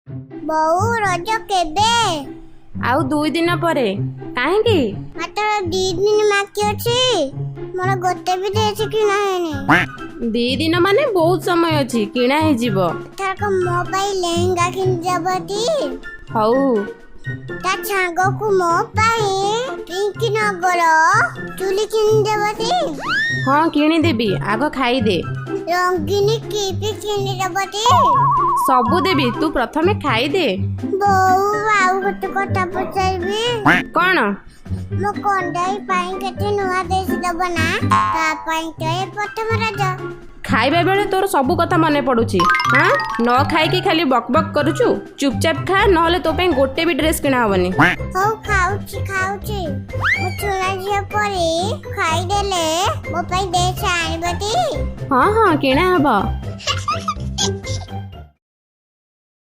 ବୋଉ, ରଜ କେବେ? ଆଉ 2 ଦିନ ପରେ। କାହିଁକି? ମାତ୍ର 2 ଦିନ ବାକି ଅଛି, ମୋର ଗୋଟେ ବି ଡ୍ରେସ କିଣା ହେଇନି। 2 ଦିନ ମାନେ ବହୁତ ସମୟ ଅଛି, କିଣା ହେଇଯିବ। ଏଥରକ ମୋ ପାଇଁ ଲେହେଙ୍ଗା କିଣିଦେବ ଟି? ହଉ। ତା ସାଙ୍ଗକୁ ମୋ ପାଇଁ ପିଙ୍କ ନଗର ଚୁଲି କିଣିଦେବ ଟି? ହଁ, କିଣିଦେବି, ଆଗ ଖାଇଦେ। ରଙ୍ଗିନୀ କିପି କିଣିଦେବ ଟି? ସବୁ ଦେବି, ତୁ ପ୍ରଥମେ ଖାଇଦେ। ବୋଉ, ଆଉ ଗୋଟେ କଥା ପଚାରିବି। କଣ? ମୋ କଣ୍ଡାଇ ପାଇଁ କେତେ ନୂଆ ଡ୍ରେସ ଦବ ନା? ତା ପାଇଁ ତ ଏ ପ୍ରଥମ ରଜ। ଖାଇବା ବେଳେ ତୋର ସବୁ କଥା ମନେ ପଡୁଛି, ହଁ? ନ ଖାଇକି ଖାଲି ବକ୍ ବକ୍ କରୁଛୁ। ଚୁପଚାପ ଖା, ନହେଲେ ତୋ ପାଇଁ ଗୋଟେ ବି ଡ୍ରେସ କିଣା ହବନି। ହଉ, ଖାଉଛି ଖାଉଛି। ମୁଁ ସୁନା ଝିଅ ପରି ଖାଇଦେଲେ ମୋ ପାଇଁ ଡ୍ରେସ ଆଣିବ ଟି? ହଁ ହଁ, କିଣା ହବ।